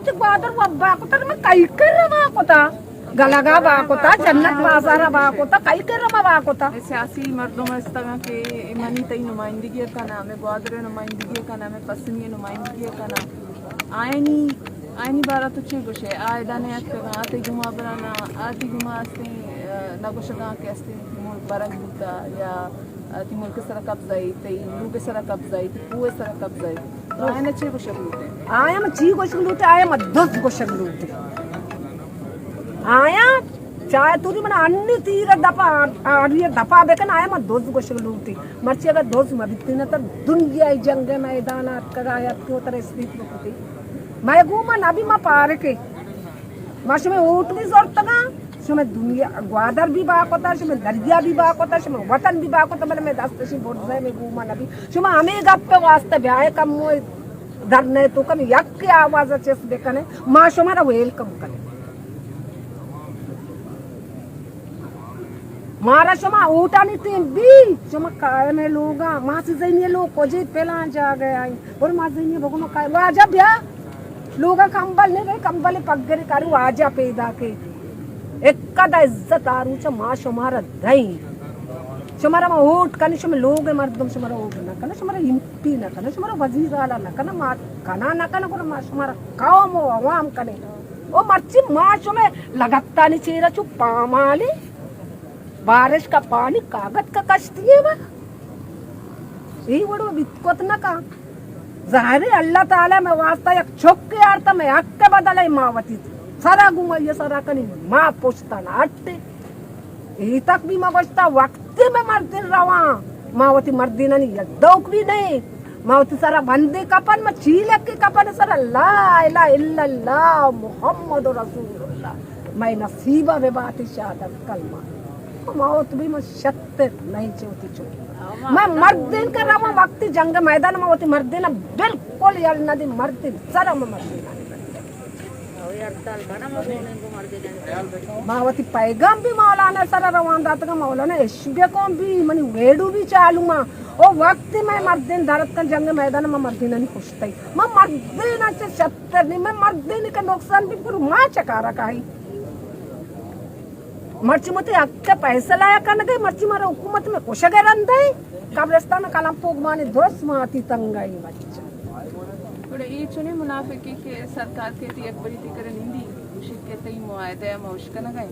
چہ گوادر وبا کتا، من کئی کر روا کتا، گلگا با کتا، جنت بازارا با کتا، کئی کر روا با کتا۔ اے سیاسی مردم استگاں کہ اے منی تئی نمائندگی کناں، ہمے گوادر نمائندگی کناں، ہمے پسنی نمائندگی کناں۔ آئینی، آئینی بارہ تو چے گوشے؟ آ ادا نے اتکگاں، آ تئی گما برانا، آ تئی گما استیں، نہ گوشگاں کہ استیں ملک برگ بوتا یا تئی ملک سرا قبضہ ای، تئی لوگ سرا قبضہ ای، تئی پوہ سرا قبضہ ای۔ تو آیانا چے گوشگ لوٹے؟ آیا ما چی گوشگ لوٹے؟ آیا ما دز گوشگ لوٹے۔ آیا چاہے تو من انی تیر دپا، آڑی دپا بکن، آیا ما دز گوشگ لوٹے۔ مرچی اگر دز مبیتی نہ تر دنیا جنگ میدان اتکگا آیا تو تر اسپیت بکتے۔ مئے گوما نبی ما پارکے۔ ما شمئے ووٹ بھی زرتگاں، شمئے دنیا گوادر بھی با کتا، شمئے دریا بھی با کتا، شمئے وطن بھی با کتا، بلے مئے دست شی برزے مئے گوما نبی۔ شما ہمے گپ واسطہ بیائے کمو در نئے تو کم یک آواز چست بکنے، ما شما را ویلکم کنے۔ مارا شما اوٹانی تیم بی، شما قائم لوگا، ما سی زینی لوگ کجے پلان جاگہ آئی۔ اور ما زینی بگو ما قائم، واجہ بیا۔ لوگا کمبل نہیں گئے، کمبل پگرے کاری واجہ پیدا کے۔ اکد عزت آروچا ما شمارا دئیں۔ شمارا ما اوٹ کنی، شما لوگ مردم شمارا اوٹ نہ کنا، شمارا ایم پی نہ کنا، شمارا وزیر اعلیٰ نہ کنا، ما کنا نہ کنا، گڑا ما شمارا قوم و عوام کنے۔ او مرچی ما شمئے لگتانی چیرا چو پامالی بارش کا پانی کاغذ کا کشتی ہے وا۔ ای وڑو بیت کت نہ کا۔ ظاہر ہے اللہ تعالی میں واسطہ یک چکے آرتا میں حق کے بدلے ما وتی سرا گوں یہ سرا کنی ما پشتان اٹے۔ ای تک بھی ما گوشتا وقت میں مردین رواں۔ ما وتی مردینانی یک دوک بھی نہیں۔ ما وتی سرا بندے کپن، ما چیلک کے کپن سرا لا الہ الا اللہ محمد رسول اللہ۔ مئے نصیبا بباتی شہادت کلمہ۔ موت بھی من شتر نہیں چوتی چو۔ من مردین کا رواں وقتی جنگ میدان، من وتی مردین بالکل یل نہ دی، مردین سرا من مردین۔ ما وتی پیغام بھی مولانا سرا روان داتگا، مولانا اش بکن بھی منی ویڈو بھی چالو ما۔ او وقتی میں مردین درت کن جنگ میدان، من مردین نہیں کشتئی۔ من مردین چہ شتر نہیں، من مردین کا نقصان بھی پر ما چکارا کائی۔ مرچی متے حق فیصلہ کنگے، مرچی مارا حکومت میں کشگ رندے، قبرستان کلم پوگ مانی درست ماتی تنگائی بچہ۔ گڑا اے چونیں منافقے کہ سرکار کیت یک بری تئی کرا نندی، گوشیت کہ تئی معاہدہ ما اش کنگائیں،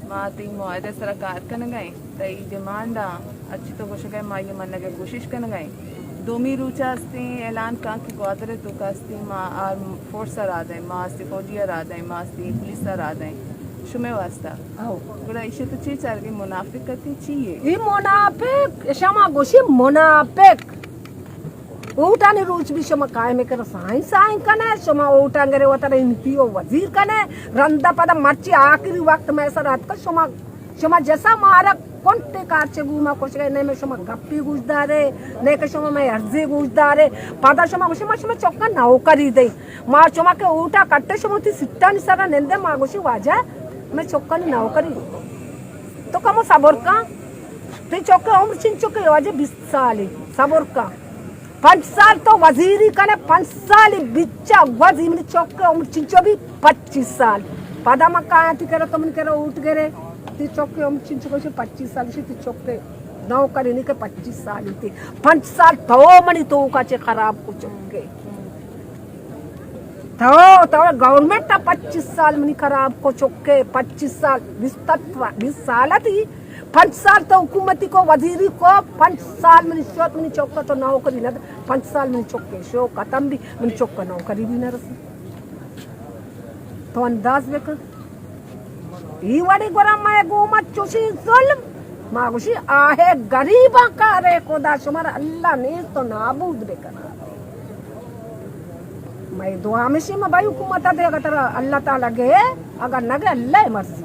ما تئی معاہدہ سرا کار کنگائیں، تئی ڈیمانڈاں ہرچی تو گوشگائے ما یہ منگے کوشش کنگائیں۔ دومی روچا استیں اعلان کاں کہ گوادر توکا استیں ما آرم فورس را دیں، ما استیں فوجی را دیں، ما استیں پولیس را دیں۔ شمے واسطہ۔ او۔ گڑا ایشی تو چی چارگی منافق کتی چی ہے؟ ای منافق، شما گوشی منافق۔ اوٹانی روچ بھی شما قائم کر سائیں سائیں کنے، شما اوٹاں گرے وتر ایم پی او وزیر کنے، رندا پدا مرچی آخری وقت میں سر اتک شما شما جسا مارا کنٹے کارچے گوما کشگئے، نئے میں شما گپی گوش دارے، نئے کہ شما میں عرضی گوش دارے۔ پدا شما گوشے ما شما چکا نوکری دے۔ ما شما کہ اوٹا کٹے شما تی سٹانی سرا نندے، ما گوشی واجہ میں چکا نوکری۔ تو کمو صبر کن۔ تی چکے عمر چنچو کہ واجہ بیست سالی۔ صبر کن۔ پنچ سال تو وزیری کنے، پنچ سال بچا وزی منی چوک عمر چنچو بھی پچیس سال۔ پدا ما کایا تی کرا تو من کرا اوٹ گرے، تی چوک عمر چنچو گوشے پچیس سال، گوشے تی چوک نوکری نی کہ پچیس سال تی۔ پنچ سال تو منی توکا چے خراب کو چوکے۔ تو، تو گورنمنٹ تا پچیس سال منی خراب کو چوکے، پچیس سال، بیست، بیست سال تی۔ پنچ سال تو حکومتی کو، وزیری کو، پنچ سال منی شوت، منی چوکا تو نوکری نہ، پنچ سال منی چوکے شو ختم بھی، منی چوکا نوکری بھی نہ رسی۔ تو انداز بکن۔ ای وڑی گورا مئے گوما چوشی ظلم۔ ما گوشی آہے غریباں کارے خدا شمار اللہ نیست تو نابود بکنا۔ مئے دعا ہمیشی ما بھائی حکومت دے، اگر ترا اللہ تعالی گے، اگر نہ گے اللہ مرضی۔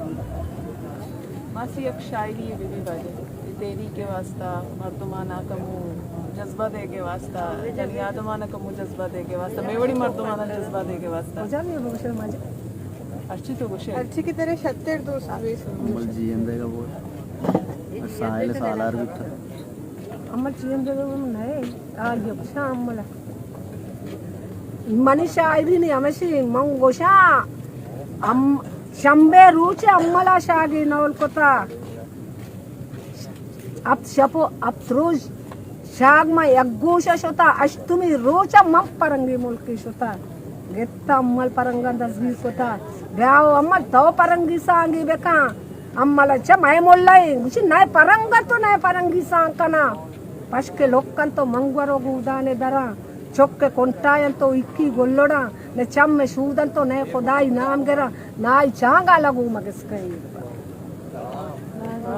ماسی یک شاعری بی بی باجے، تحریک واسطہ مردمانا کمو جذبہ دے کے واسطہ، جنی آدمانا کمو جذبہ دے کے واسطہ، بے وڑی مردمانا جذبہ دے کے واسطہ۔ کجا بھی بگوشے ماجے۔ ہرچی تو گوشے۔ ہرچی کی تیرے شتر دوست بیس۔ مل جی اندے گا وہ۔ ساحل سالار بیتا۔ امر چی اندے گا وہ نہیں۔ آ، یہ کچھ امر۔ منی شاعری نی ہمیشی من گوشاں، ہم شمبے روچ املا شاگی نول کتا، ہپت شپ و ہپت روچ شاگ ما یک گوش شتا، ہشتمی روچ من پرنگی ملکی شتا، گتا امل پرنگاں دزگیر کتا، بیا او امل تو پرنگی سانگی بکن، امل چہ مئے ملائیں گوشی نئے پرنگ تو نئے پرنگی سانگ کنا، پشک لکن تو منگور و گودان دراں، چک کنٹائن تو اکی گلڑاں، نہ چم شودن تو نئے خدائی نام گراں، نائی چانگا لگو مگس کئیں۔